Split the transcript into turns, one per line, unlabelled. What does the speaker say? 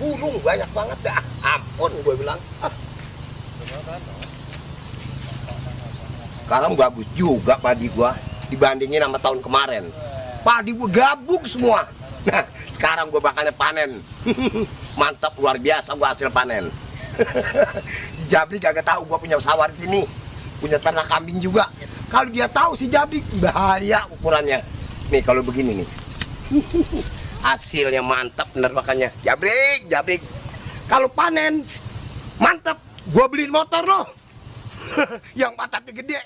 burung banyak banget dah. Ampun gue bilang. Sekarang bagus juga padi gua dibandingin sama tahun kemarin. Padi gua gabung semua. Nah, sekarang gua bakalnya panen. Mantap, luar biasa gua hasil panen. Si Jabri kagak tahu gua punya sawah di sini. Punya ternak kambing juga. Kalau dia tahu si Jabri bahaya ukurannya. Nih kalau begini nih. Hasilnya mantap bener makanya. Jabrik. Kalau panen mantap, gua beliin motor loh. Yang pantatnya gede.